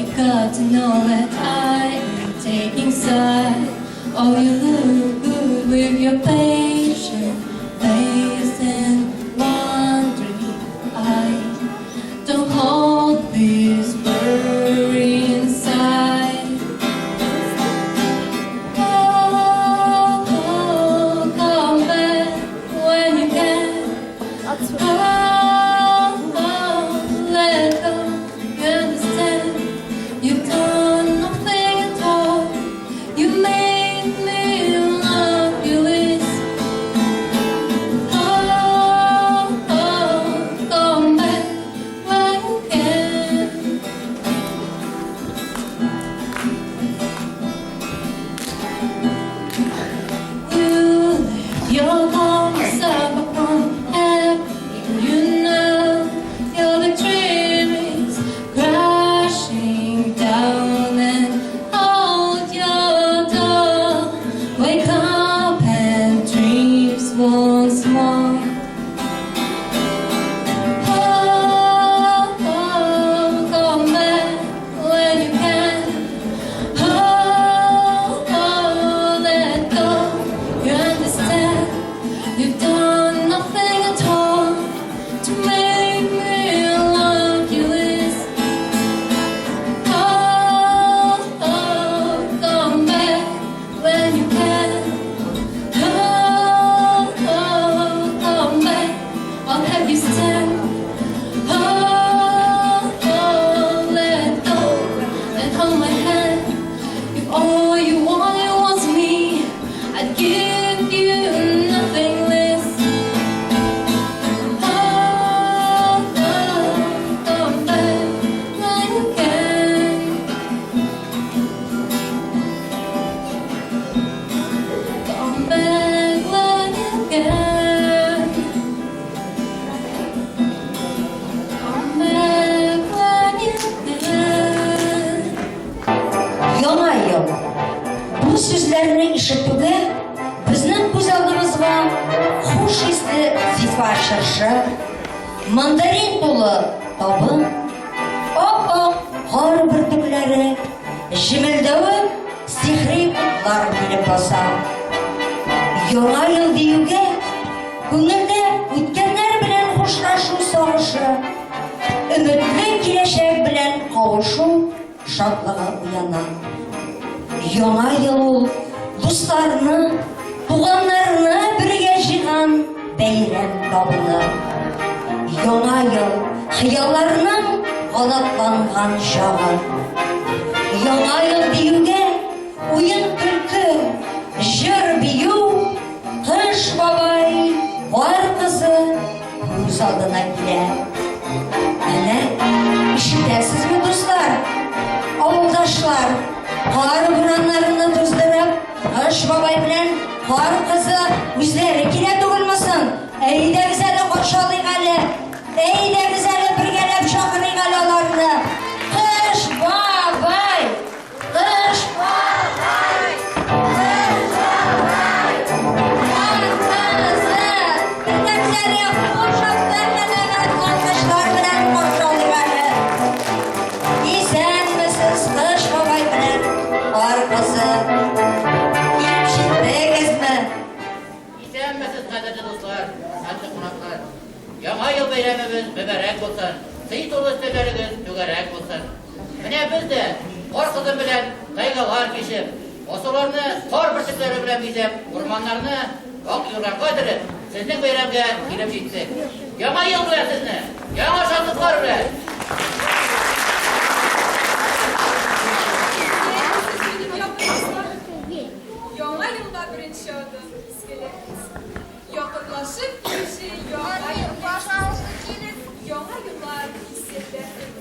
You got to know that I am taking side. Oh, you look good with your patient face and wandering eye. Don't hold this worry inside. Oh, oh, come back when you can. Oh, oh, let go. You understand? You've done nothing at all. You made me love you less. Oh, oh, come back when you can. You let your arms up upon heaven, you know your big dream is crashing down and hold your door. Wake up and dreams once more. Oh, oh, come back when you can. Oh, oh, let go. You understand? You've done nothing at all to make me love you less. Oh, oh, come back when you can. Oh, oh, come back. I'll have you stand. Oh, oh, let go and hold my hand. If all you wanted was me, I'd give you nothing less. Oh, oh, come back when you can. Come back when you can. Come back when you can. Яңа ел. Бу сүзләрне ишетүгә безнең күз алдыбызга хуш исле зифа чыршы, мандарин тулы табын, ап-ак кар бөртекләре, җемелдәвек сихри утлар килеп баса. Яңа ел диюгә күңелдә үткәннәр белән хушлашу сагышы, өметле киләчәк белән кавышу шатлыгы уяна. Яңа ел ул дусларны, туганнарны бергә җыйган бәйрәм табыны. Яңа ел хыялларның канатланган чагы. Яңа ел диюгә уен-көлке, җыр-бию, Кыш бабай, Кар кызы күз алдына килә. Әнә, ишетәсезме, дуслар? Авылдашлар, кар бураннарны туздырып, Кыш бабай белән Кар кызы үзләре килә түгелме соң? Әйдәгез әле каршы алыйк әле. Әйдәгез әле бергәләп чакырыйк әле аларны. Кыш бабай! Кыш бабай! Кыш бабай! Кар кызы! Итәкләре кушып тәңгәләгән алкышлар белән каршы алыйк әле. Исәнмесез, Кыш бабай белән Кар кызы. Килеп җиттегезме? Исәнмесез, кадерле дуслар, хөрмәтле кунаклар! Яңа ел бәйрәмебез мөбарәк булсын, сый тулы өстәлләрегез түгәрәк булсын. Менә без дә кар кызы белән тайгалар кичеп, басуларны кар бөртекләре белән бизәп, урманнарны ак юрганга төреп, сезнең бәйрәмгә килеп җиттек. Яңа ел белән сезне! Яңа шатлыклар белән! Яңа елда беренче адым, изгелек булсын. Якынлашып килүче яңа ел Яңа еллар килсен бәхет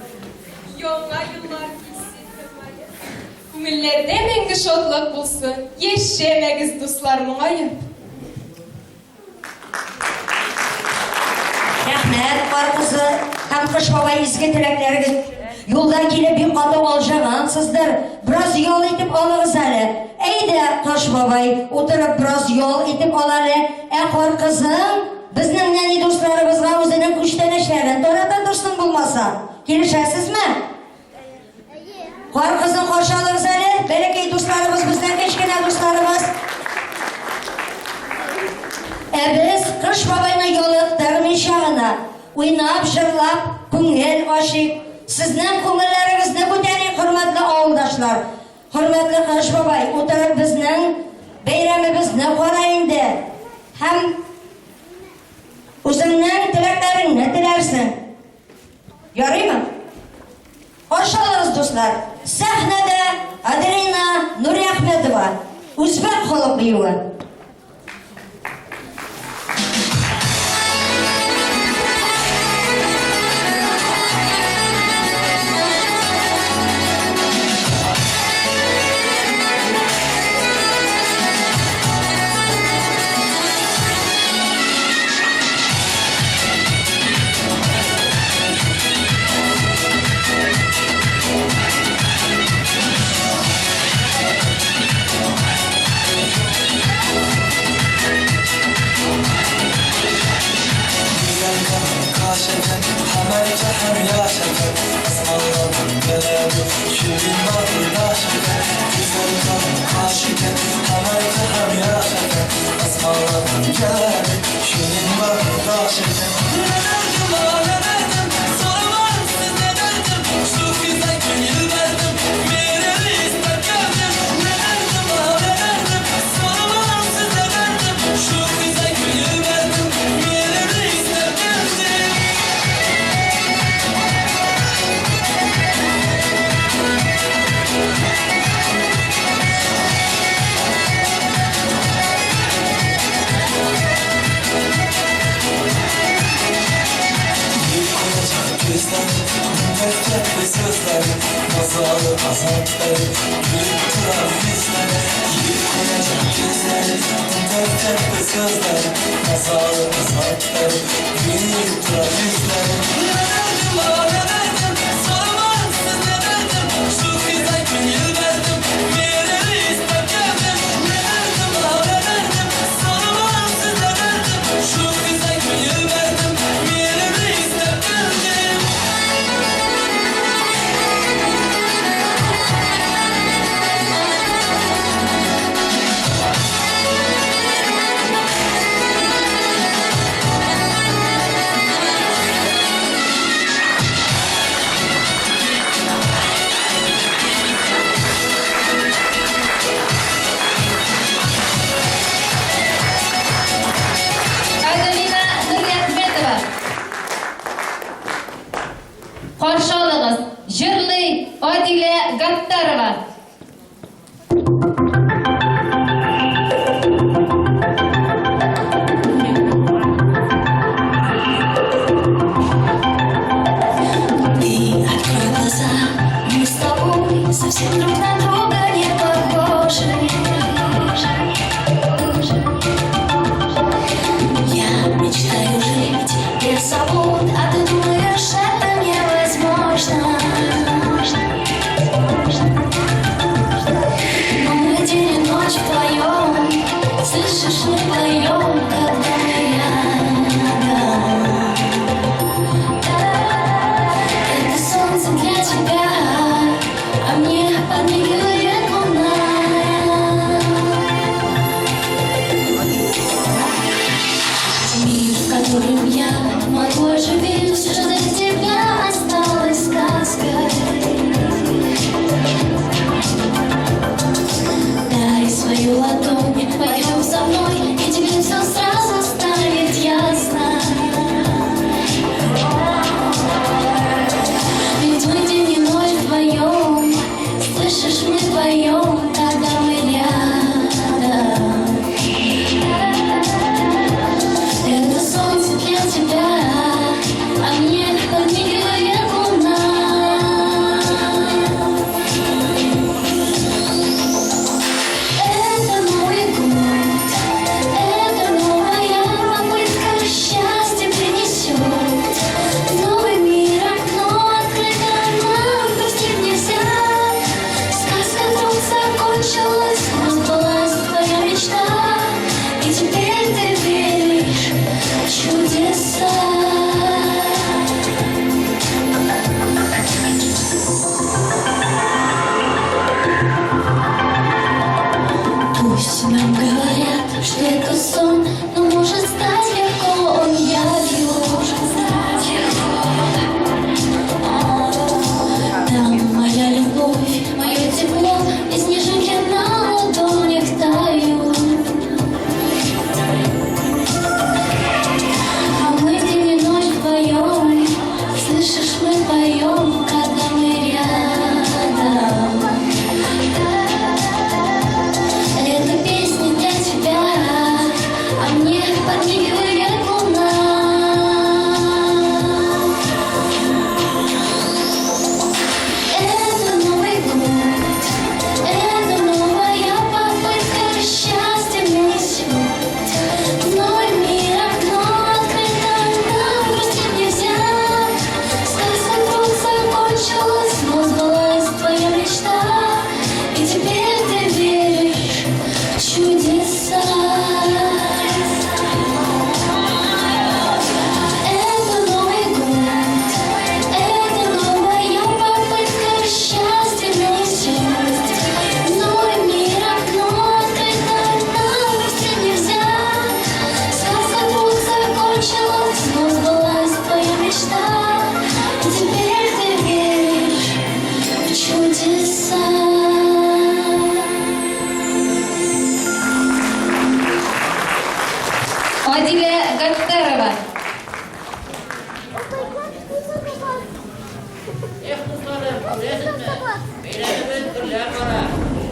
Яңа еллар килсен елмаеп. Күңелләрдә мәңге шатлык булсын, Яшәмәгез, дуслар, моңаеп. Рәхмәт, Кар кызы һәм Кыш бабай изге теләкләрегез өчен. Юлда килеп бик каты алҗыгансыздыр, бераз ял итеп алыгыз әле. Әйдә, Кыш бабай, утырып бераз ял итеп ал әле. Ә Кар кызың безнең нәни дусларыбызга үзенең күчтәнәчләрен тарата торсын булмаса. Килешәсезме? Кар кызын каршы алыгыз әле, бәләкәй дусларыбыз, безнең кечкенә дусларыбыз. Ә без Кыш бабайны ялыктырмыйча гына, уйнап, җырлап, күңел ачыйк. Сезнең күңелләрегезне күтәрик, хөрмәтле авылдашлар. Хөрмәтле Кыш бабай, утырып безнең бәйрәмебезне кара инде. Һәм үзеңнең теләкләреңне теләрсең. Ярыймы? Каршы алыгыз, дуслар! Сәхнәдә Аделина Нуриәхмәтова, үзбәк халык биюе. Аделина Нуриәхмәтова. Каршы алыгыз, җырлый Адилә Гаттарова. Ты открой глаза, мы с тобой совсем друг на друга не похожи. Я мечтаю жить без забот, а ты думаешь, это невозможно. Но мы день и ночь вдвоем, слышишь, мы поем, когда мы рядом. Это солнце для тебя, а мне подмигивает луна. Мир, в котором я могу оживить, все, что для тебя осталось сказкой. Дай свою ладонь, пойдем со мной, и тебе все сразу станет ясно. Ведь мы день и ночь вдвоем, слышишь, мы поем, когда мы рядом. Это солнце для тебя, а мне подмигивает луна. Это Новый год, это новая попытка счастье принесет. Новый мир, окно открыто нам, простить нельзя. Сказка друг за Бәйрәмебез гөрләп бара.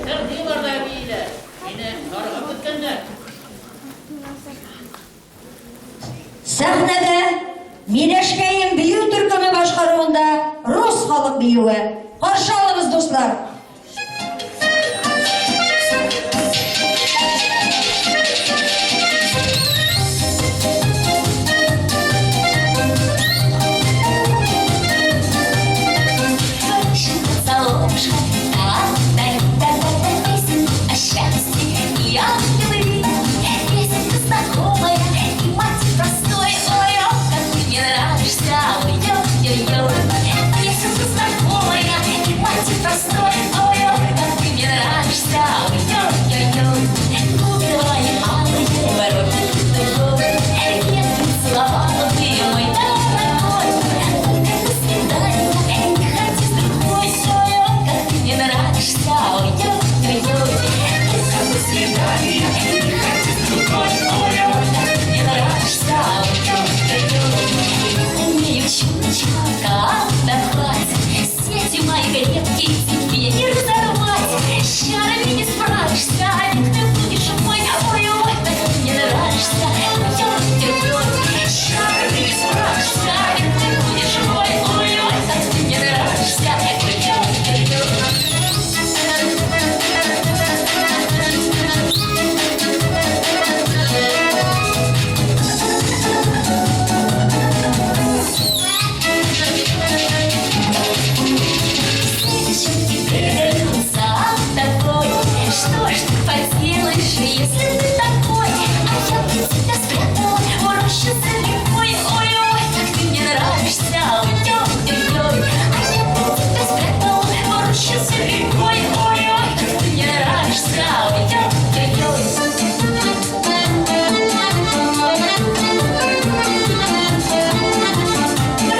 Җырлыйлар да бииләр. Мине зарыгып көткәннәр. Сәхнәдә Миләшкәем бию төркеме башкаруында рус халык биюе. Каршы алыгыз, дуслар! Сети мои крепкие тебе не разорвать. С чарами не справишься, ведь ты будешь мой. Ой-ой, как ты мне нравишься. Ой-ой-ой, с чарами не справишься, ведь ты будешь мой. Ой-ой, как ты мне нравишься. Ой-ой-ой. Такой, что ж ты поделаешь, если ты такой? А я бы тебя спрятала в рощу за рекой. Ой-ой, как ты мне нравишься, ой-ой-ой. А я бы тебя спрятала в рощу за рекой. Ой-ой, как ты мне нравишься, ой-ой-ой.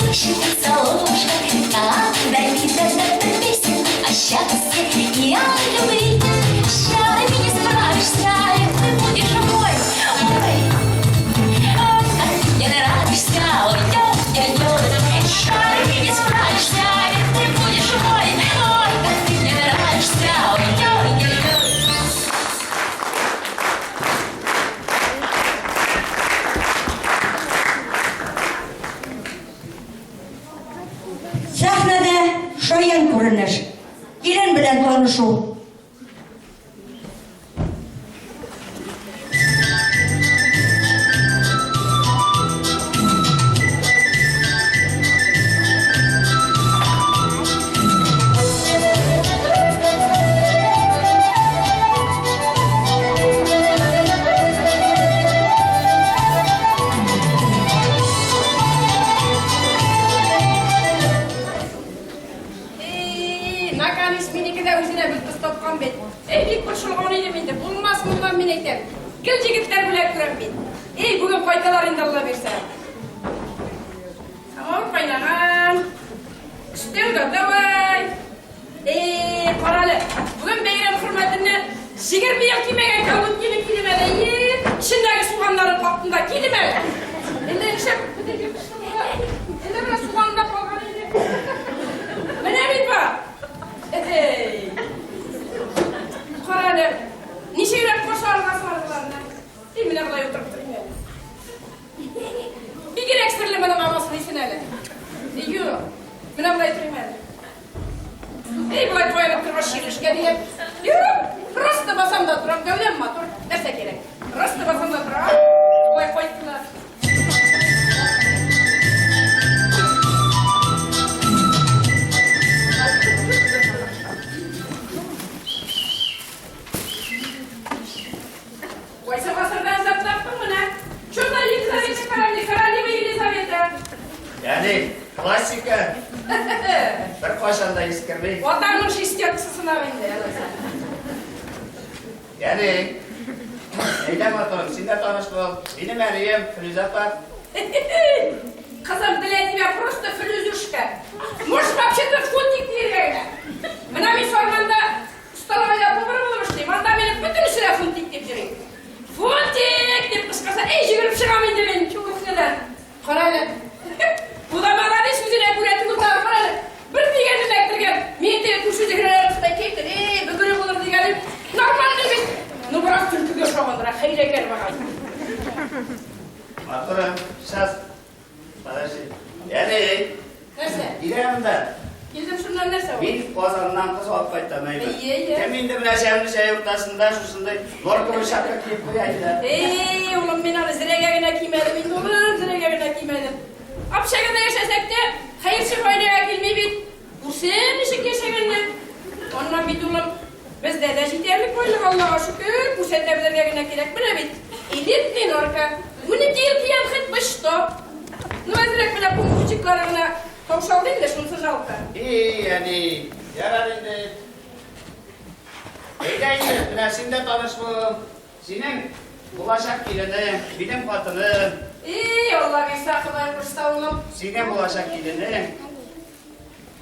Рощица ложка, да-да-да-да, песенку о счастье и о любви. С чарами не справишься, ведь ты будешь мой. Ой, ой, как ты мне нравишься, ой-ой-ой. С чарами не справишься, ведь ты будешь мой. Ой, как ты мне нравишься, ой-ой-ой. Сәхнәдә шаян күренеш. Килен белән танышу. Эй, наконец минеке дә үзенә бер кыз тапкан бит. Эй, бик борчылган идем инде. Булмас моннан мин әйтәм. Гел егетләр белән күрәм мин. Эй, бүген кайталар инде Алла бирсә. Самавыр кайнаган. Өстәл готовый. Эй, карале. Бүген бәйрәм хөрмәтенә 20 ел кимәгән колготкины кидем әле. Эй, эчендәге суганнарын каптым да кидем әле. Инде нишләп бөтен Инде менә суганында калган инде. Менә бит ба. Эй. Кара әле. Ничегрәк кошарга сарыларны. Эй, менә болай утырып торыйм әле. Бигрәк серле моның амасын исен әле. Юк. Менә болай торыйм әле. Эй, болай таянып торгач чирлешкә дигән. Юк, просто басам да торам, гәүдәм матур. Нәрсә кирәк? Просто басам да торам. Болай кайттылар. Кайсы гасырдан эзләп таптың менә? Что за Елизавета королева, королева Елизавета? Ягъни классика беркайчан да искерми. Ватанның шестеркасы сынап инде. Алайса. Ягъни әйдә матур, син дә таныш бул. Минем әнием Флүзә апа. Кызым, для тебя просто Флюзюшка. Может, вообще-то фунтик дияргә генә. Менә мин Сарманда столовая повар булып эшлим. Анда мине бөтенесе дә фунтик дип йөри. Фунтик дип кычкырса, эй, йөгереп чыгам инде мин кухнядан. Кара әле. Бу да молодец үзенә күрә түгел тагы, кара әле. Бер дигәнне эләктергән. Мин теге күрше Хәйләкәр бабай. Матурым, сейчас. Подожди. Әни, Нәрсә? килә монда. Килдем шуннан нәрсә ул? Мин Казаннан кыз алып кайтам, әйбәт. Әйе, әйе. Кем инде менә шәмле чәй уртасында шушындай норковый шапка киеп куя инде. Эй, улым, мин аны зрәгә генә кимәдем инде, улым, зрәгә генә кимәдем. Общагада яшәсәк тә, хәерче гаиләгә килми бит. Күрсен ничек яшәгәнне. Аннан бит, улым, бездә дә җитәрлек байлык, Аллага шөкер, күрсәтә белергә генә кирәк. Менә бит, элитный норка. 12 ел киям, хоть бы что. Ну, әзрәк менә пумпучиклары гына таушалды инде, шунысы жалко. И, әни, ярар инде. Әйдә инде, менә син дә таныш бул. Синең булачак киленең, минем хатыным. Эй, Алла бирсә, Ходай кушса, улым. Синең булачак киленең,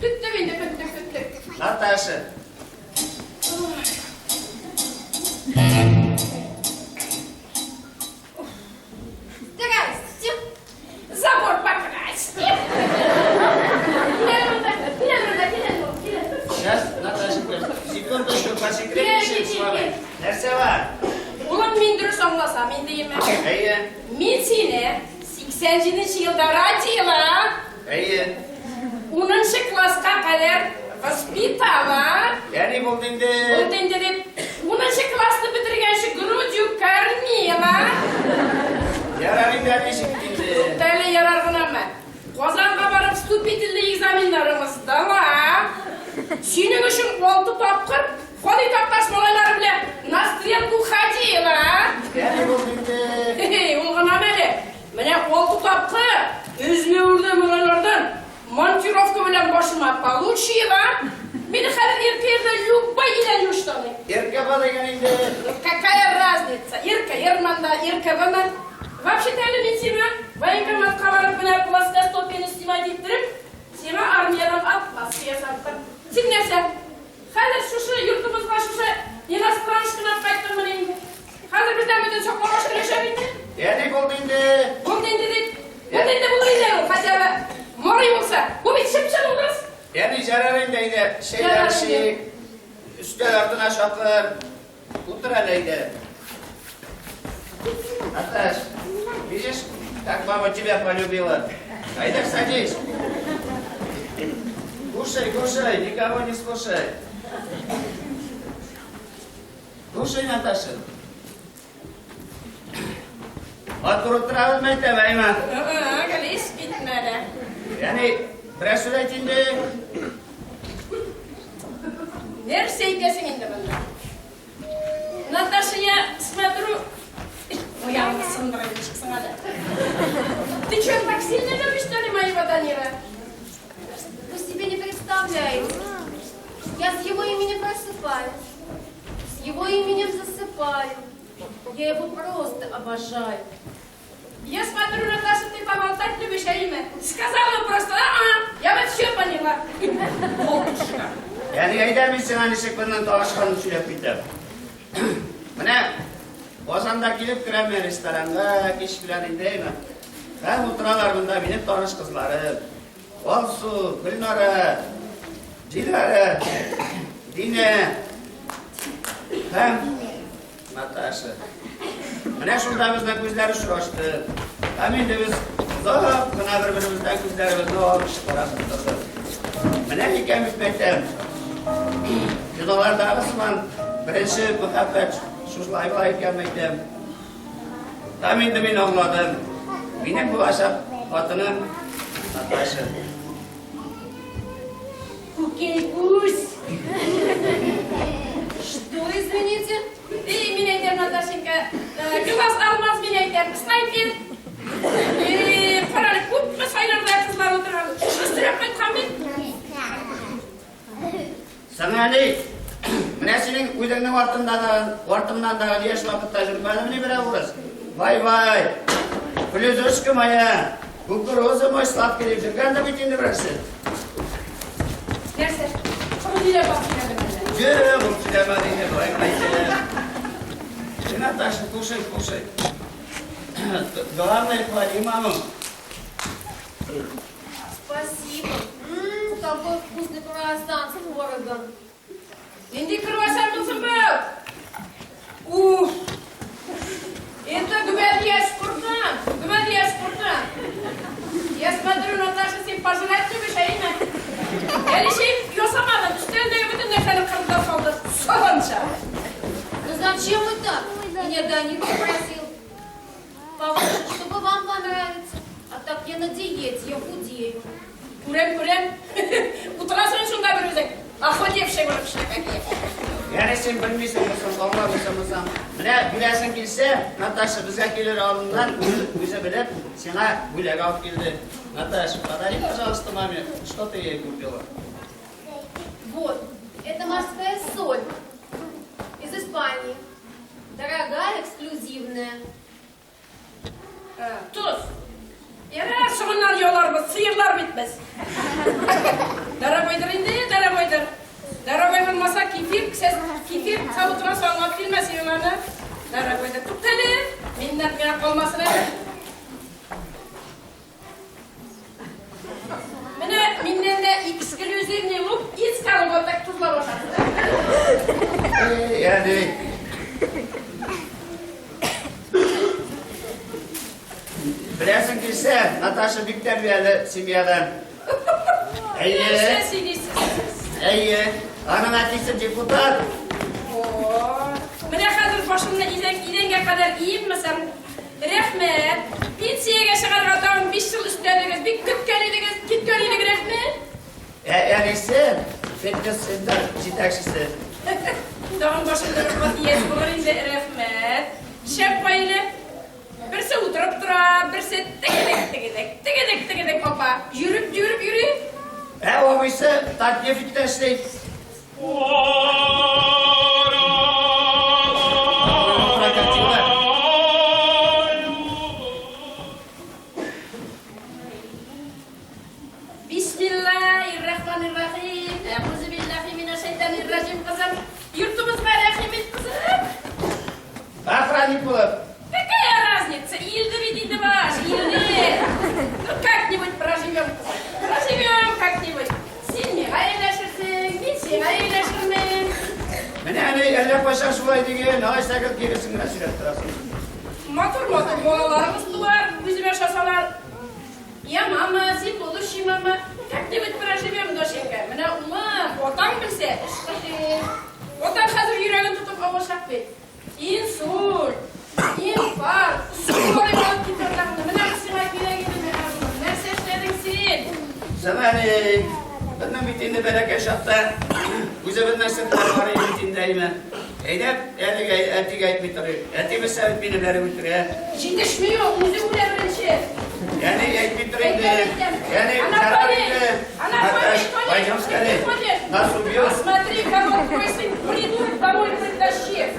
Көттек инде, көттек, көттек. Наташа. Здрасте. Забор покрасьте. Килә монда, килә монда, килә, килә. Сейчас, Наташа, секундочку, посекретничаем с вами. Нәрсә бар? Улым, мин дөрес аңласам инде, име? Әйе, Мин сине 87 елда родила, әйе. 10 класска кадәр воспитала. Әни булды инде. Булды инде дип, 10 классны бетергәнче грудью кормила. Ярар инде, әни, ничек инде. Туктале, ярар гынамы? Казанга барып вступительный экзаменнарың сдала. Синең өчен 6 тапкыр Хали Такташ малайлары белән на стрелку ходила. Әни булды инде. Хе-хе, ул гына әле. Менә 6 тапкыр Эзмәүрдә малайлардан монтировка белән башыма получила. Мин хәзер иркәдә любой идән штаны. Иркә бар дигән инде. Какая разница? Ирка Ерманда, Ирка Бана. Вообще-то әле мин сиңа военкоматка барып менә плоскостопиене снимать иттереп, сиңа армиядән отпаска ясаттым. Син нәрсә? Хәзер шушы йортыбызга шушы иностранчиканы кайттыңмы инде? Хәзер бездән бөтен сакламаш өләшә инде. Әни булды инде. Булды инде дип. Булды инде, булды инде ул, хотя бы Морый булса. Бу бит чып-чын образ. Әни ярар инде, әйдә. Чәйләр Ярар инде. эчик. Өстәл артына чакыр. Утыр әле, әйдә. Наташ, видишь, как мама тебя полюбила? Айда, садись. Кушай, кушай, никого не слушай. Кушай, Наташа. Матур утырабыз мәктәп, әйме? Галис китмәде. Ягъни, берәр сүз әйт инде. Нәрсә әйтәсең инде монда? Наташа, я смотрю. Ой, сындырып чыксың әле. Ты что, так сильно любишь, что ли, моего Данила? Вы себе не представляете. Я с его именем просыпаюсь, с его именем засыпаю. Я его просто обожаю. Я смотрю, Наташа, ты поболтать любишь, а имя? Сказала просто, а, я вот все поняла. Болтушка. Ягъни, әйдә мин сиңа ничек моннан танышканын сөйләп китәм. Менә Казанда килеп керәм мин ресторанга, кич белән инде, әйме. Һәм утыралар монда минем таныш кызларым. Алсу, Гөлнара, Диләрә, Динә һәм Наташа. Менә шунда безнең күзләр очрашты. Һәм инде без озак кына бер-беребездән күзләребезне алып карап тордык. Менә икән бит мәктәп. Кинолардагы сыман беренче мәхәббәт шушылай була икән мәктәп. Һәм инде мин аңладым. Минем булачак хатыным Наташа. Күкәй күз. Что, извините? И мин әйтәм, Наташенька, глаз алмаз мин әйтәм, снайпер. И, карале, күпме сайларда кызлар утырган. Шушы сөрәп кайткан бит. Сиңа ни? Менә синең үзеңнең артыңда да, артымнан да яшь вакытта жүрмәдемени берәү урыс? Вай вай. Флюзушка моя, кукуруза мой сладкий дип йөргән дә бит инде берәрсе. Нәрсә? Шуны сөйләп алып киләдем әллә? Юк, ул сөйләмәде инде, болай гына әйтәм. Ты, Наташа, кушай, кушай. Главное, хвали маму. Спасибо. Ммм, какой вкусный круассан с творогом. Нинди круассан булсын бу? Уф! Зачем вы так? Меня Данил попросил. Повыше, чтобы вам понравиться. А так я на диете, я худею. Күрәм, күрәм. Утырасың шунда бер үзең. Охотевший булып эшләп киеп. Яни син белмисең, соң аңламыйсың соң. Менә беләсең килсә, Наташа безгә килер алдыннан үзе белеп, сиңа бүләк алып килде. Наташа, подари, пожалуйста, маме, что ты ей купила? Вот, это морская соль из Испании. Дорогая, эксклюзивная. Тоз. Ярар, соңыннан яларбыз, сыерлар бит без. Дорогойдыр инде, дорогойдыр. Дорогой булмаса, кефир, кефир савытына салып килмәс идең аны. Дорогойдыр. Туктале, миннән миңа калмасын әле. Менә миннән дә эксклюзивный лук из колготок тозлап ашасын. Эй, әни. Беләсең килсә, Наташа бик тәрбияле семьядан. Әйе. Нәрсә сөйлисез сез? Әйе. Аның әтисе депутат. О, менә хәзер башымны идәнгә кадәр иеммәсәм, рәхмәт. Пенсиягә чыгарга тагын 5 ел өстәдегез, бик көткән идегез, киткән идек, рәхмәт. Ә әнисе фитнес-центр җитәкчесе. Тагын башымда бер кат иясе булыр инде, рәхмәт. Шәп гаилә. Берсе утырып тора, берсе тегедек-тегедек, тегедек-тегедек апа. Йөреп, йөреп йөри. Ә абыйсы Татнефтьтә эшли. Прокатила. Бисмиллаһир-рахманир-рахим. Әгъузу биллаһи минәш-шайтанир-раҗим, кызым. Йортыбызга рәхим ит, кызым. Охранник булып. Какая разница? Иелде бит инде баш, иелде. Ну, как-нибудь проживем, кызым. Проживем как-нибудь. Син миңа ияләшерсең, мин сиңа ияләшермен. Менә әни әллә кайчан шулай диген, алайса гел киресен генә сөйләп торасың. Матур-матур балаларыбыз туар, үземә ошасалар. Я мама, син будущий мама. Как-нибудь проживем, доченька. Менә улым, атаң белсә, эш кылды. Атаң хәзер йөрәген тотып авышак бит. Инсульт, инфаркт, скорый алып китәр тагын. Менә бу сиңа кирәк иде, менә улым. Нәрсә эшләдең син? Соң әни, безнең бит инде бәләкәй чакта үзебезнең серләр бар иде бит инде, әйме. Әйдәп, әлегә әтигә әйтми торыйк. Әти белсә бит мине бәреп үтерә. Җитешми ул, үзе үлә беренче. Әни әйтми тор инде. Әйтәм, әйтәм. Әни, зарар Анатолий, инде. Анатолий, Наташ, Толик, пойдем скорее. ты ходишь? Нас убьет. Посмотри, кого твой сын, придурок, домой притащил.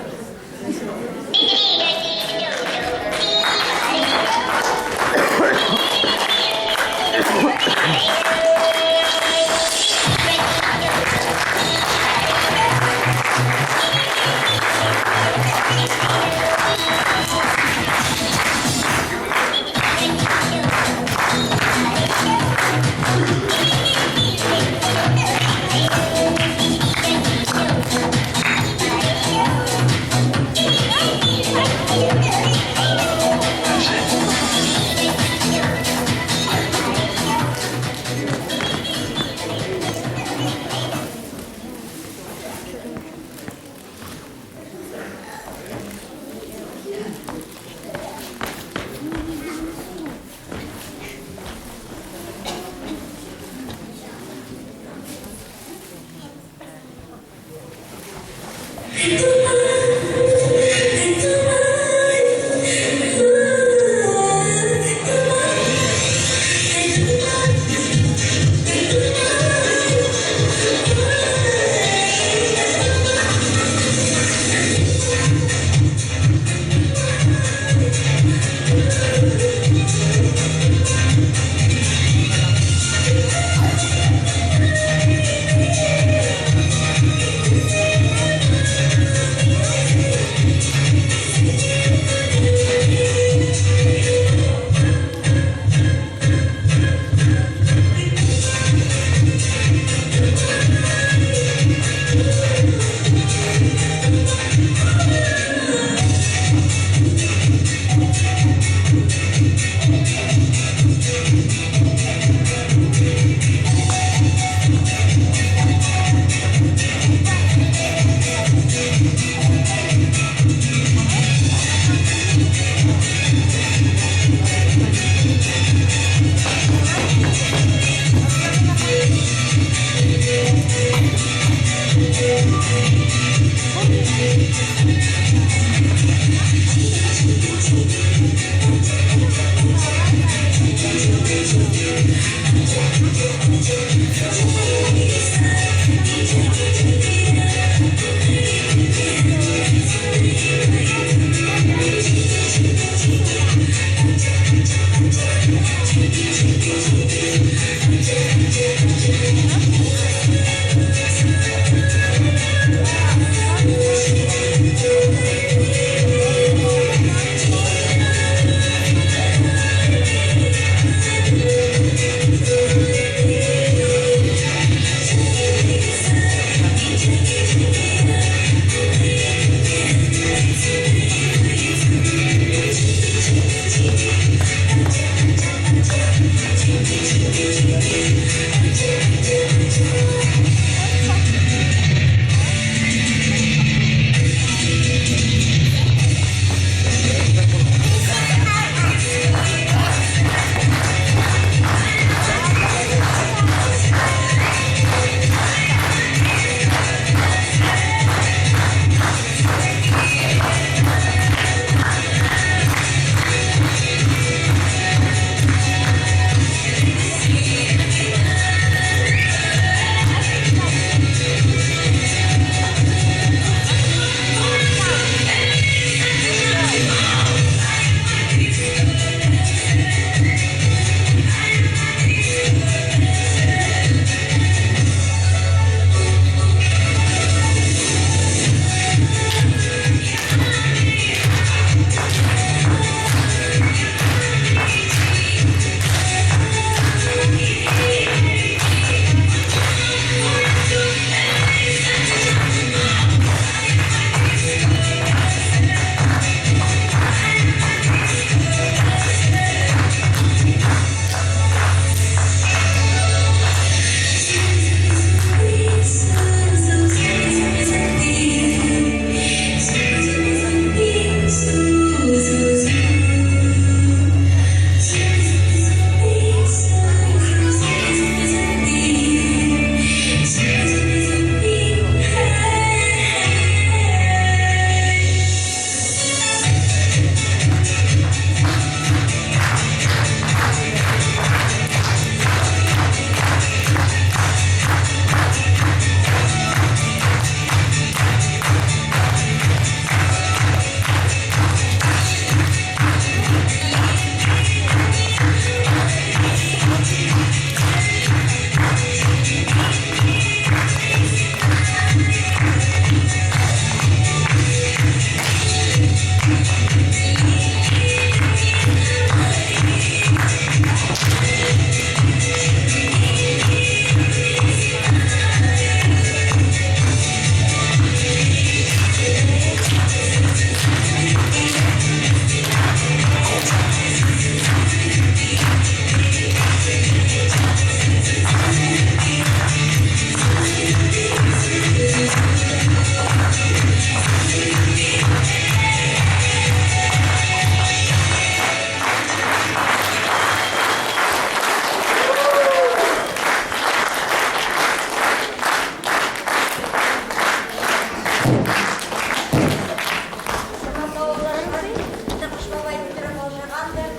Хөрмәтле авылдашлар, инде Кыш бабай күтәреп алҗыгандыр.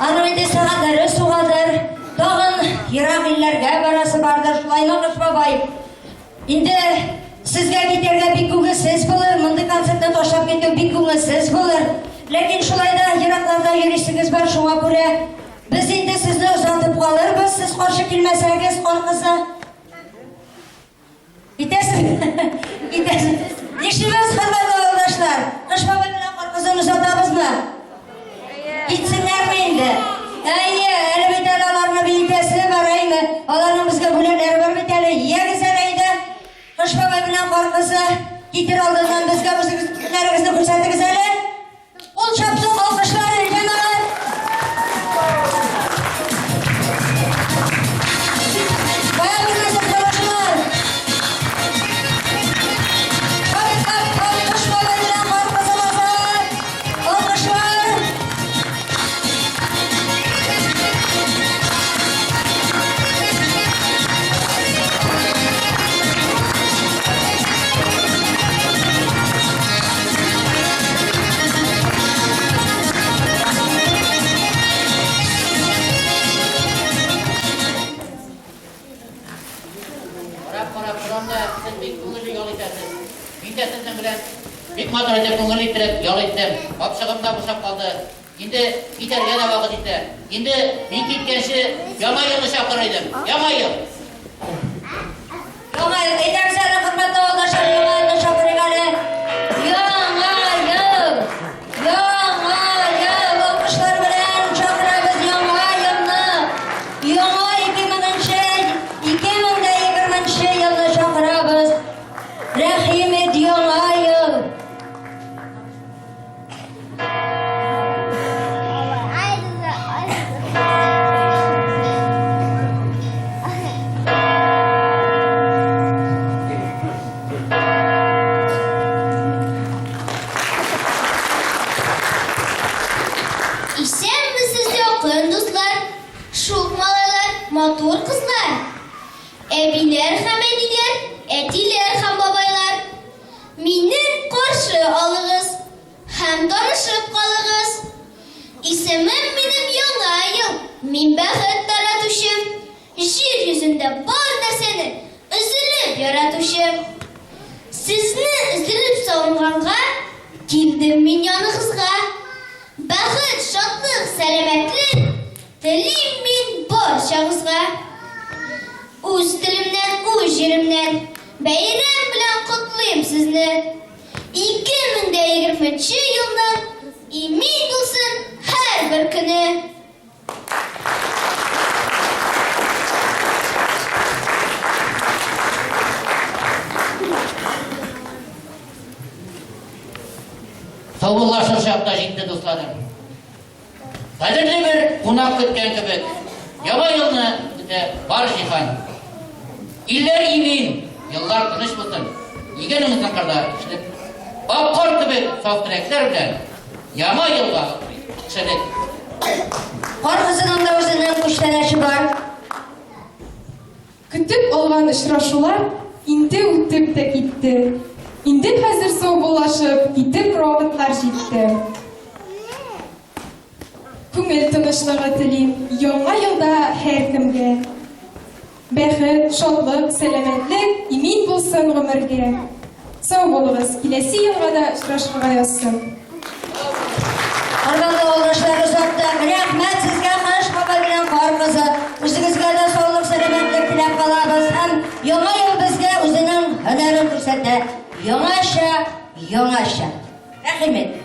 Аның инде сәгатьләре сугадыр, тагын ерак илләргә барасы бардыр, шулаймы, Кыш бабай? Инде сезгә китәргә бик күңелсез булыр, мондый концертны ташлап китү бик күңелсез булыр. Ләкин шулай да еракларда йөрисегез бар, шуңа күрә без инде сезне озатып калырбыз, сез каршы килмәсәгез, Кар кызы. Китәсең. Китәсең. Нишлибез, хөрмәтле авылдашлар? Кыш бабай белән Кар кызын озатабызмы? Китсеннәрме инде? Әйе, әле бит әле аларны биетәсе бар, әйме? Аларның безгә бүләкләре бар бит әле. Ягез әле әйдә. Кыш бабай белән Кар кызы китер алдыннан безгә үзегез һөнәрегезне күрсәтегез әле. Кул чапсак, алкышлар, җәмәгать! Кая безнең сакчылар? Хап, хап, хап, Кыш бабай белән Кар кызы баса. Алкышлар! Карап-карап торам да, сез бик күңелле ял итәсез. Мин дә сезнең белән бик матур итеп, күңелле иттереп ял иттем. Капчыгым да бушап калды. Инде китәргә дә вакыт итә. Инде мин киткәнче Яңа елны чакырыр идем. Яңа ел! Яңа ел! Әйдәгез әле, хөрмәтле авылдашлар, Яңа елны чакырыйк әле. Яңа ел! Яңа ел! Алкышлар белән чакырабыз Яңа елны. Яңа 2000 2020 елны чакырабыз. Рәхим ит, Яңа ел! Исәнмесез, якын дуслар, шук малайлар, матур кызлар, әбиләр һәм әниләр, әтиләр һәм бабайлар. Мине каршы алыгыз һәм танышып калыгыз. Исемем минем Яңа ел, мин бәхет таратучы, җир йөзендә бар нәрсәне өзелеп яратучы. Сезне өзелеп сагынганга килдем мин яныгызга. Бәхет, шатлык, сәламәтлек телим мин барчагызга. Үз телемнән, үз җиремнән Бәйрәм белән котлыйм сезне! 2020 нче елның имин булсын һәрбер көне! Саубуллашыр чак та җитте, дусларым. Кадерле бер кунак көткән кебек, Яңа елны көтә бар җиһан. Илләр имин, еллар тыныч булсын. Игәнеңезнең кырда эшләп, ак кар кебек саф теләкләр белән Яңа елга кешелек. Кар кызының да үзенең күчтәнәче бар. Көтеп алган очрашулар инде үтеп тә китте. Инде хәзер саубуллашып китеп вакытлар җитте. Күңел тынычлыгы телим яңа елда һәркемгә. Бәхет, шатлык, сәламәтлек имин булсын гомергә. Сау булыгыз, киләсе елга да очрашырга язсын. Хөрмәтле авылдашлар, озаттык. Рәхмәт сезгә, Кыш бабай белән Кар кызы. Үзегезгә дә саулык, сәламәтлек теләп калабыз. Һәм Яңа ел безгә үзенең һөнәрен күрсәтә. Яңача, яңача. Рәхим ит.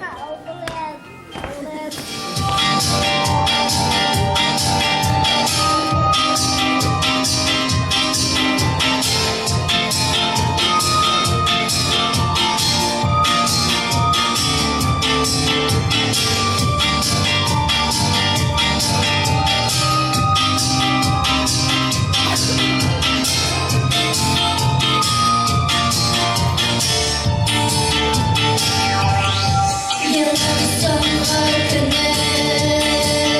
Елның соңгы көне.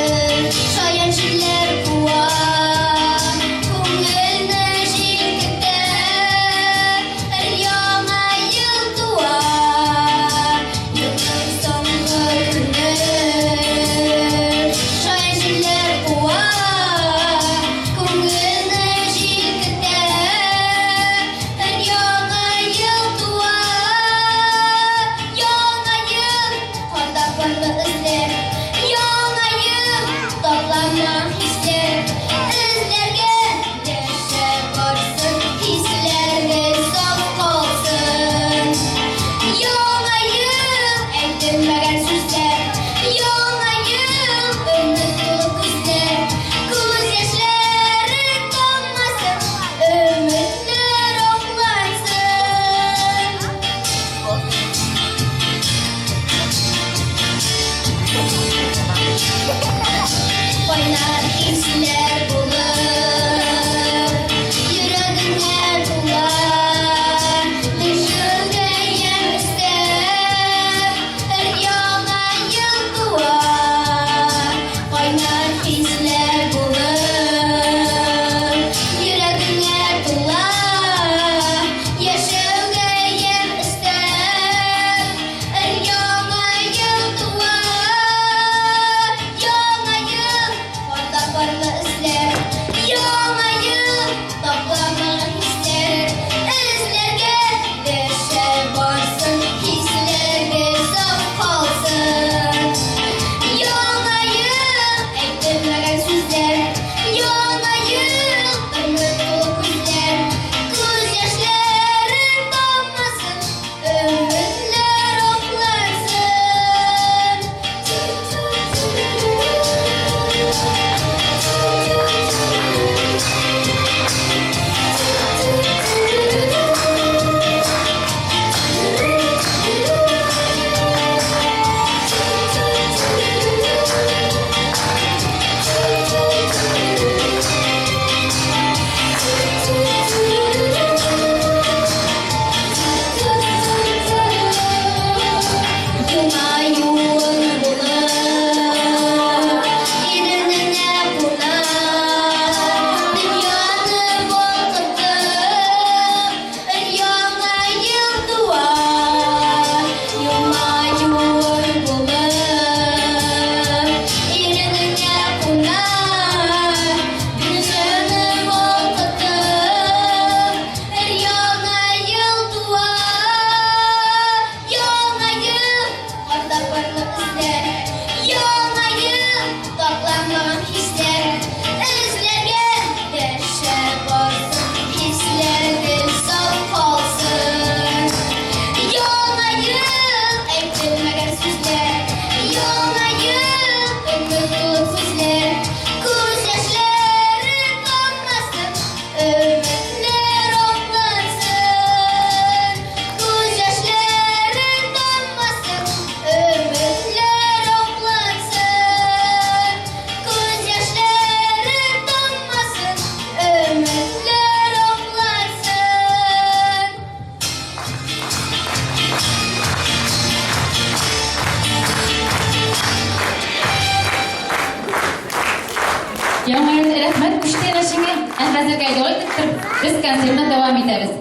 Ә хәзергә ял итеп торып, без концертны дәвам итәбез.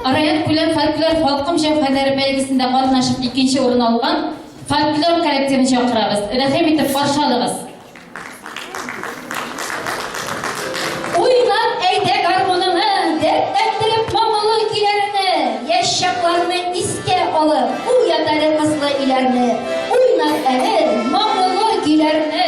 Район күләм фольклор халкым җәүһәрләре бәйгесендә катнашып икенче урын алган фольклор коллективын чакырабыз. Рәхим итеп каршы алыгыз. Уйнап әйдә гармуныңны, дәртләндереп моңлы көйләрне, яшь чакларны искә алып, уят әле кызлы өйләрне. Уйнат әле моңлы көйләрне.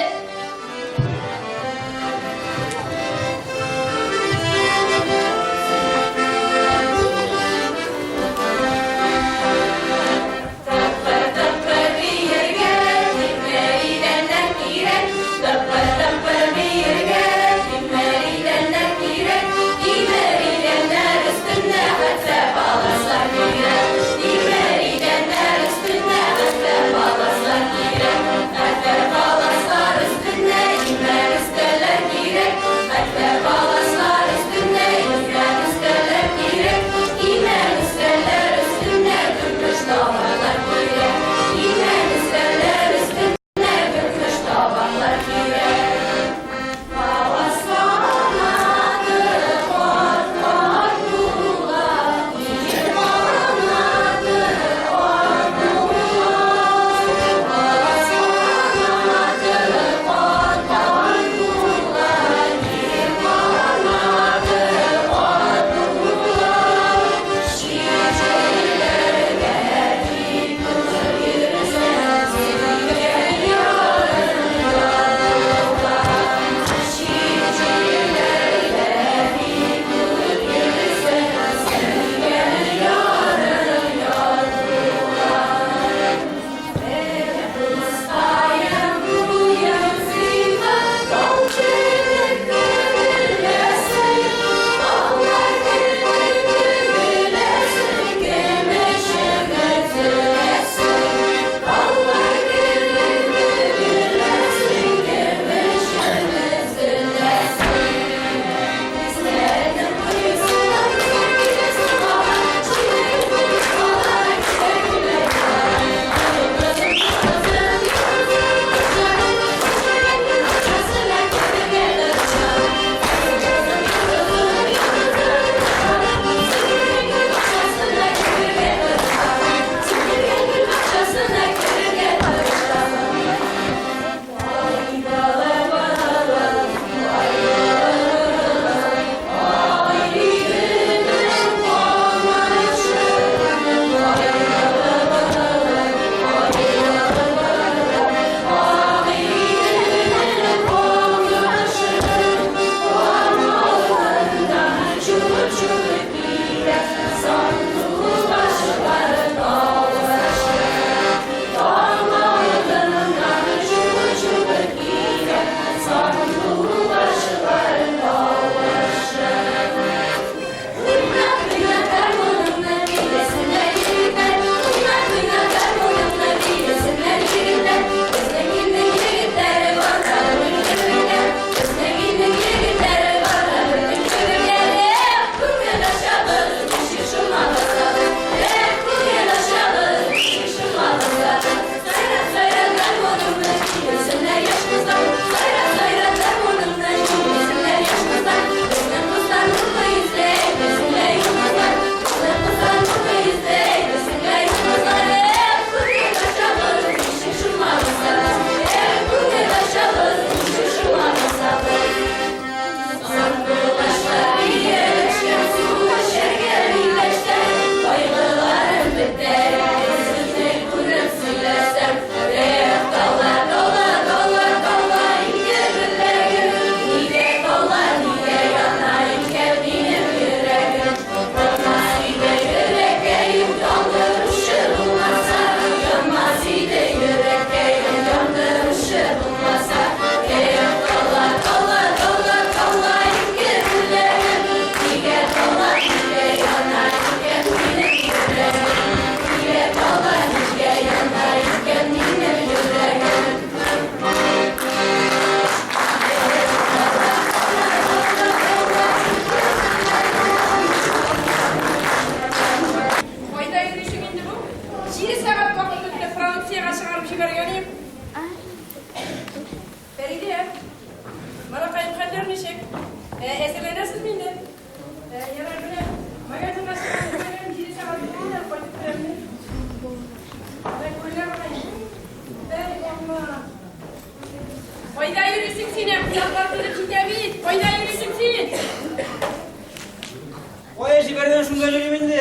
җибәргән шунда йөрим инде.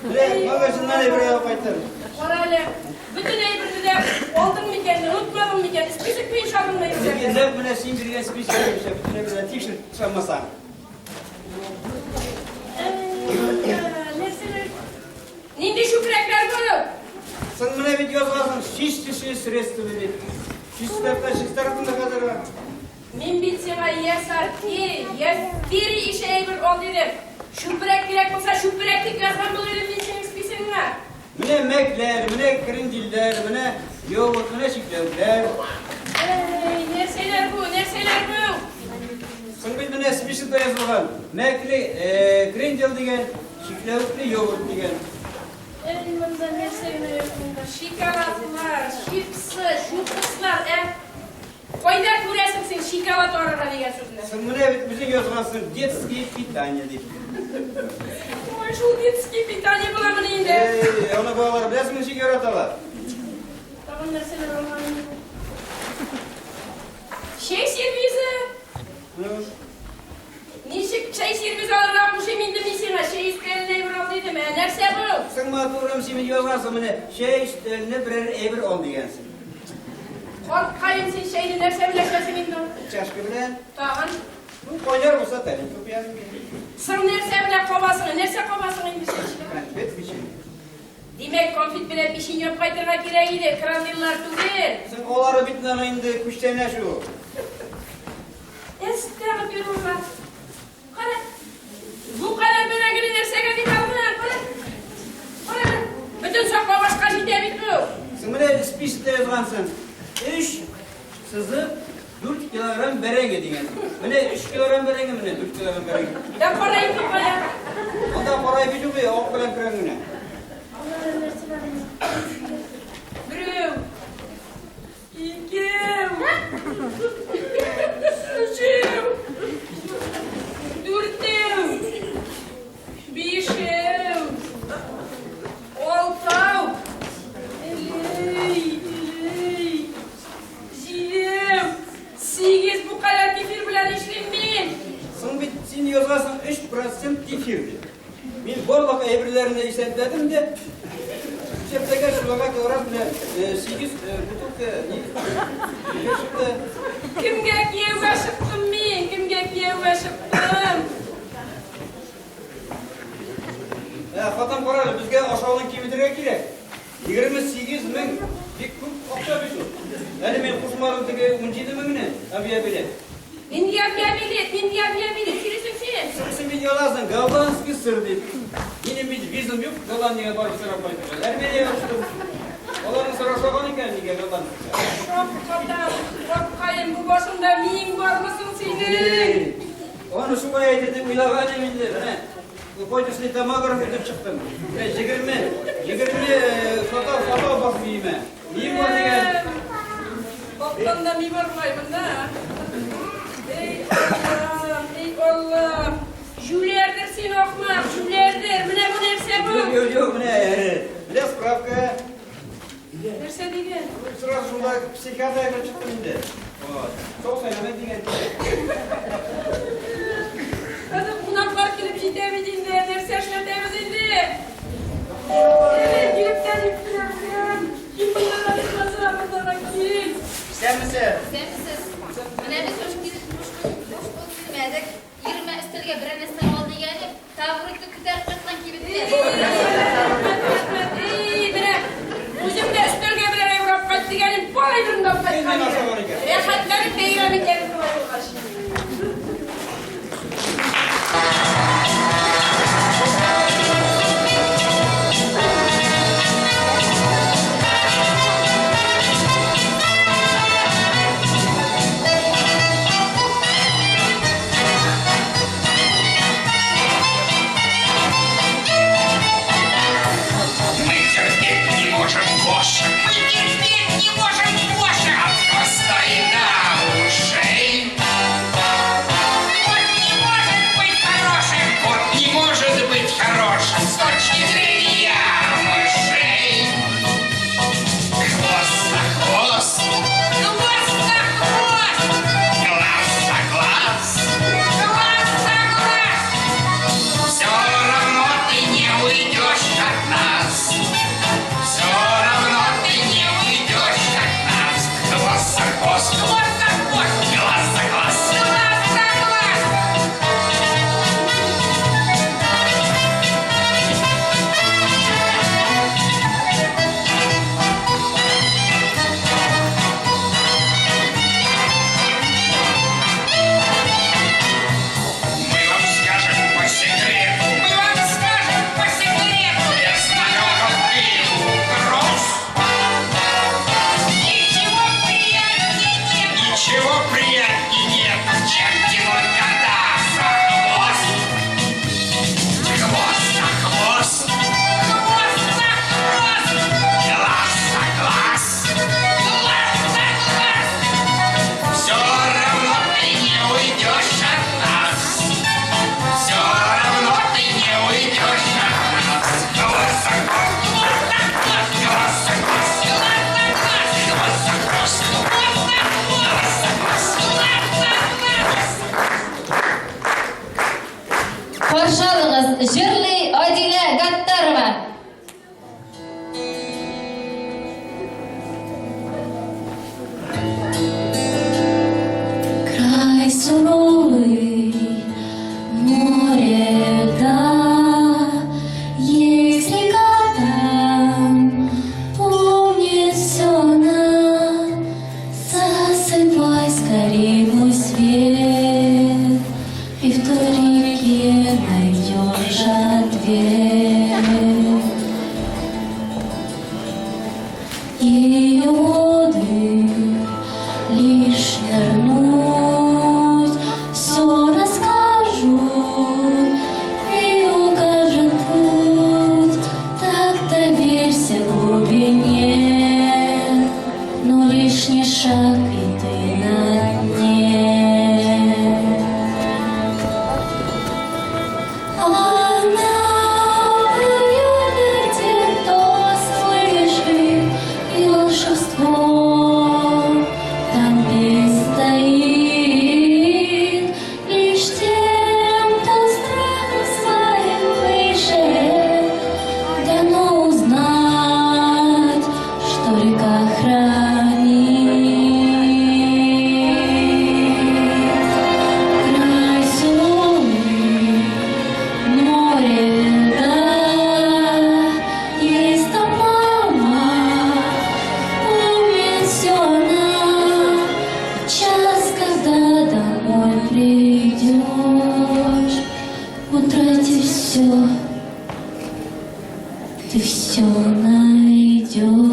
Менә магазиннан әйбер алып кайттым. Кара әле, бөтен әйберне дә алдың микән, онытмадың микән, список буенча алдыңмы әйберләрне? Нәкъ менә син биргән список буенча бөтен әйберне тикшер ышанмасаң. Нәрсәләр? Нинди чүпрәкләр бу? Соң менә бит язгансың, чистящие средства дип. Чистарта, чистарттым да хәзер. Мин бит сиңа я сарки, я фири ише әйбер ал дидем. Чүпрәк кирәк булса, чүпрәк дип язган булыр идем мин синең списогыңа. Менә мәкләр, менә крендилләр, менә йогурт, менә чикләвекләр. Әй, нәрсәләр бу, нәрсәләр бу? Соң бит менә списокта язылган. Мәкле, крендел дигән, чикләвекле йогурт дигән. Әй, монда нәрсә генә юк монда. Шоколадлар, чипсы, чупкыслар, ә? Кайда күрәсең син шоколад арырга дигән сүзне? Соң менә бит үзең язгансың, детское питание дип. Ой, шул детский питание буламыни инде? Эй, аны балалар беләсеңме ничек яраталар? Тагын нәрсәләр алган инде бу? Чәй сервизы. Ну, Ничек чәй сервизы алырга кушыйм инде мин сиңа? Чәй өстәленә әйбер ал дидем. Ә нәрсә бу? Соң матурым, син бит язгансың менә, чәй өстәленә берәр әйбер ал дигәнсең. Карткаем, син чәйне нәрсә белән эчәсең инде? Чашка белән. Тагын? Ну, кайнар булса, тәлинкә куясың инде. Соң нәрсә белән кабасың? Нәрсә кабасың инде син эчкә? Конфет, печенье. Димәк, конфет белән печенье алып кайтырга кирәк иде, крандиллар түгел. Соң алары бит менә инде күчтәнәч ул. Әстәгъфирулла. Кара. Бу кадәр бәрәңгене нәрсәгә дип алдың? Кара. Кара. Бөтен саклау башка җитә бит бу. Соң менә списокта язгансың. 3 сызып 4 килограмм бәрәңге дигәнсең. Менә 3 килограмм бәрәңге, менә 4 килограмм бәрәңге. Ә кара ипи кая? Анда кара ипи юк, ак белән көрән генә. Берәү. Икәү. Өчәү. Дүртәү. Бишәү. Алтау. Элей, элей. Җидәү. Сигез. Бу кадәр кефир белән нишлим мин? Соң бит син язгансың 3 процент кефир дип. Мин барлык әйберләрне исәпләдем дә, исәпләгәч, шуларга килограмм менә 8 бутылка ни кефир чыкты. Кемгә кияүгә чыктым мин? Кемгә кияүгә чыктым? Ә, хатын, кара әле, безгә ашауны киметергә кирәк. 28 мең бик күп акча бит ул. Әле мин кушмадым теге 17 меңне авиабилет. Нинди авиабилет, нинди авиабилет сөйлисең син? Соң син бит язасың, голландский сыр дип. Минем бит визам юк, Голландиягә барып сорап кайтырга. Әрмениягә очтым. Аларның сыр ашаган икән, нигә голландский сыр? Шаккатам, карткаем, бу башыңда миең бармы соң синең? Аны шулай әйтер дип уйлаган идем инде. Менә кайтышлый томограф итеп чыктым. Менә 20, 20 сатау, сатау бас миемә. Мием бар дигән. Бактан да ми бар бугай монда. Эй, Аллам, эй, Аллам. Җүләрдер син, ахмак, җүләрдер. Менә бу нәрсә бу? Юк, юк, юк, менә, менә справка. Нәрсә дигән? Сразу шунда психиатрга кереп чыктым инде. Вот. Сау сәламәт дигән. Хәзер кунаклар килеп җитә бит инде. Нәрсә эшләтәбез инде? Эй, килеп тә җиттеләр бүген. Кил монда да ичмаса, монда да кил. Исәнмесез. Исәнмесез. Менә без буш кул килмәдек. Йөрмә өстәлгә берәр нәрсә ал дигән идем, табуретка күтәреп кайткан кибеттән. Рәхмәт, рәхмәт. Эй, менә үзем дә өстәлгә берәр әйбер алып кайт дигәнем, бар әйберен дә алып кайткан идем. Рәхәтләнеп бәйрәм итәбез болай булгач. каршы алыгыз, җырлый Адилә Гаттарова. Край суровый, море льда, Есть река там, помнит все она. Засыпай скорей, мой свет, И в той реке найдешь ответ. Ее воды лишь нырнуть, все расскажут и укажут путь. Так доверься глубине, но лишний шаг, и ты на дне. Она поет тем, кто слышит, и волшебство там не стоит. Лишь тем, кто страхом своим выше, дано узнать, что река хранит. Край суровый, море льда, есть там мама, помнит все она. Час, когда домой придешь, утратив все, ты все найдешь.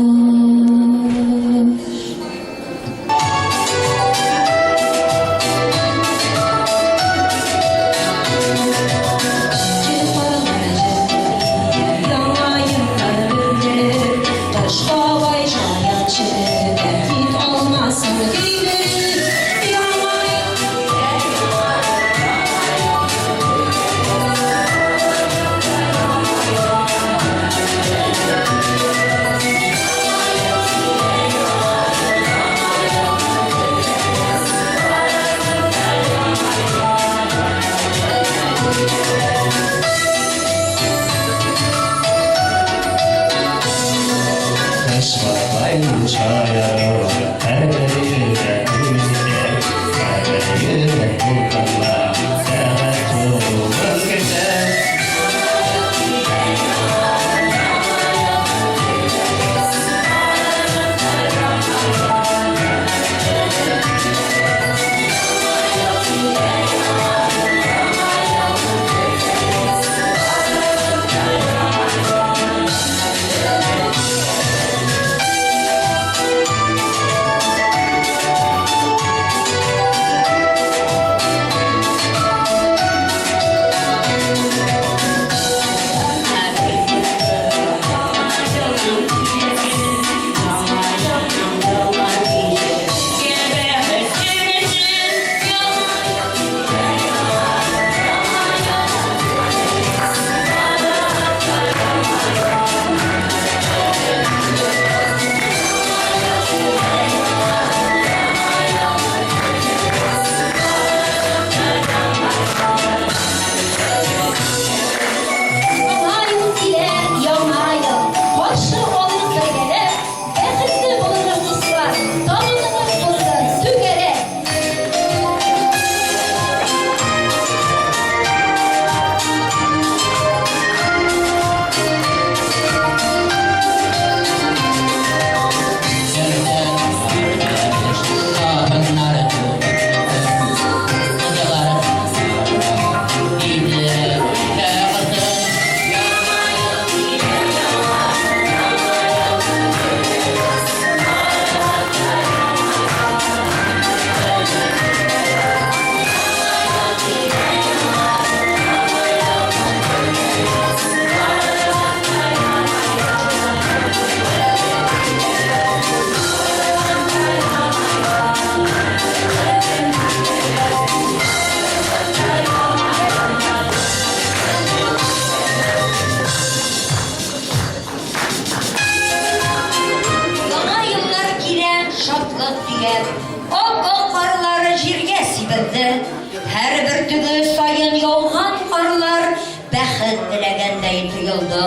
бәхет теләгәндәй тоелды.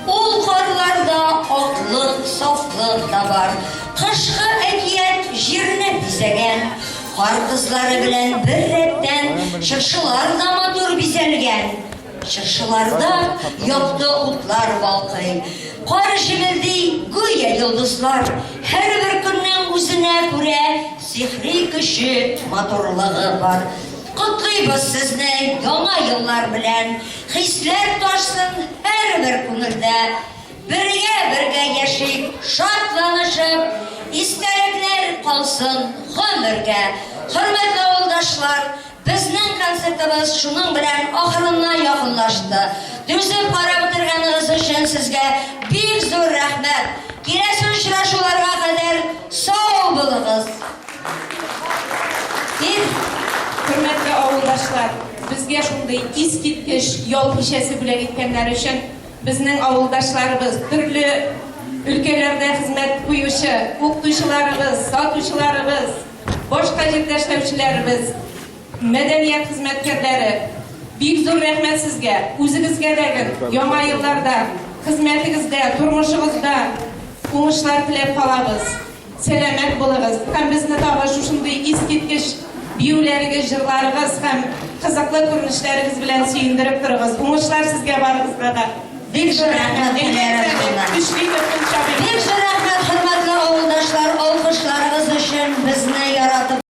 Ул карларда аклык, сафлык та бар. Кышкы әкият җирне бизәгән. Кар кызлары белән бер рәттән чыршылар да матур бизәлгән. Чыршыларда якты утлар балкый. Кар җемелди, гүя йолдызлар. Һәрбер көннең үзенә күрә сихри көче, матурлыгы бар. Котлыйбыз сезне Яңа еллар белән! Хисләр ташсын һәрбер күңелдә. Бергә-бергә яшик, шатланышып, Истәлекләр калсын гомергә. Хөрмәтле авылдашлар, безнең концертыбыз шуның белән ахырына якынлашты. Түзеп карап утырганыгыз өчен сезгә бик зур рәхмәт. Киләсе очрашуларга кадәр сау булыгыз! Эх, хөрмәтле авылдашлар, безгә шундый искиткеч ял кичәсе бүләк иткәннәре өчен безнең авылдашларыбыз, төрле өлкәләрдә хезмәт куючы укытучыларыбыз, сатучыларыбыз, башка җирдә эшләүчеләребез, мәдәният хезмәткәрләре, бик зур рәхмәт сезгә, үзегезгә дә гел яңа елларда хезмәтегездә, тормышыгызда уңышлар теләп калабыз. Сәламәт булыгыз һәм безне тагы шушындый искиткеч биюләрегез, җырларыгыз һәм кызыклы күренешләрегез белән сөендереп торыгыз. Уңышлар сезгә барыгызга да. Бик зур рәхмәт, Венера.